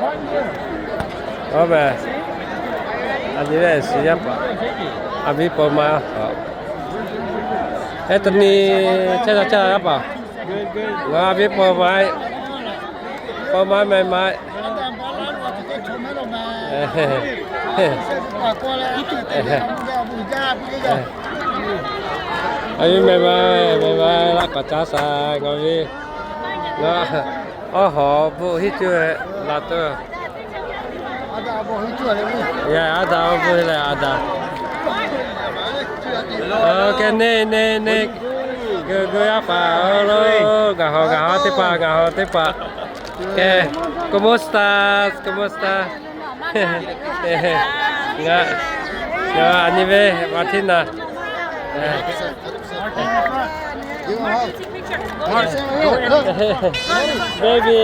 Aˬ ve, a nyi ve shiˍ yaˇ paˍ, a viˉ paw ma, ehˉ, teˇ nyi chehˇ yaˇ paˍ, ngaˬ a viˉ paw ma, paw ma meh ma. A viˉ meh ma, meh ma laˇ k'awꞈ caˉ sha ngaˬ ve, ngaˬ awˬ hawˍ bvuhꞈ hiˉ cuˇ la tuˬ. Yaˇ a daꞈ awˬ bvuhꞈ leh a daꞈ. Oˇ hk'e neˇ neˇ neˇ, gu gu yaˇ paˍ lo, ngaˬ hawˍ ngaˬ hawˍ teˇ hpaˍ, ngaˬ hawˍ teˇ hpaˍ. Oˇ hk'e, ¿cómo estás? ¿Cómo estás? Ngaˬ, ngaˬ a nyi ve Martina. Baby,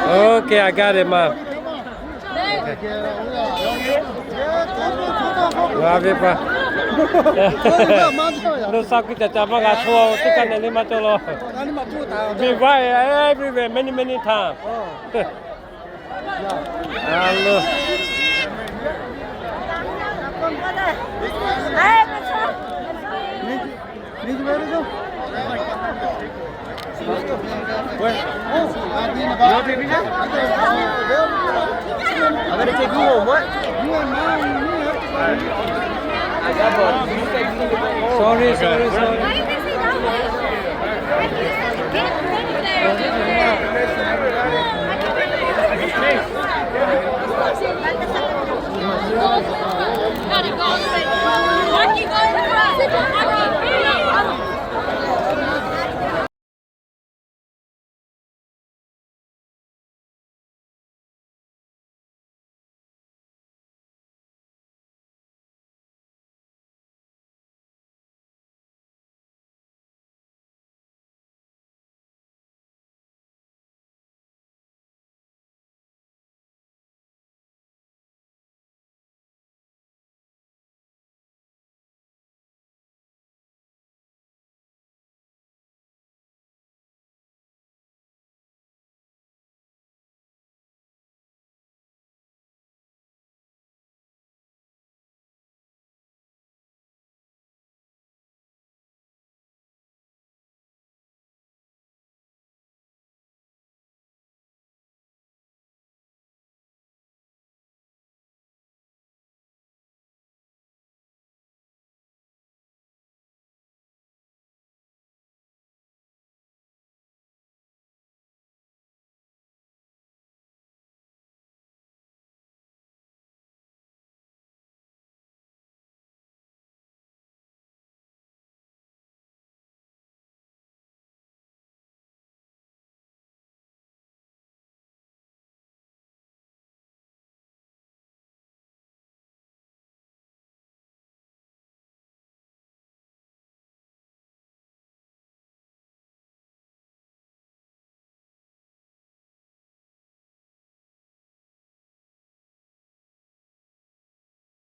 Okay, I got it, mom. Ngaˬ ve pa, lo sa kuiˬ ca ca maˇ g'a chawˇ, teˇ kaˆ neh le maˇ cawˇ law. Been everywhere, many, many times. Alo. Sorry, sorry, sorry.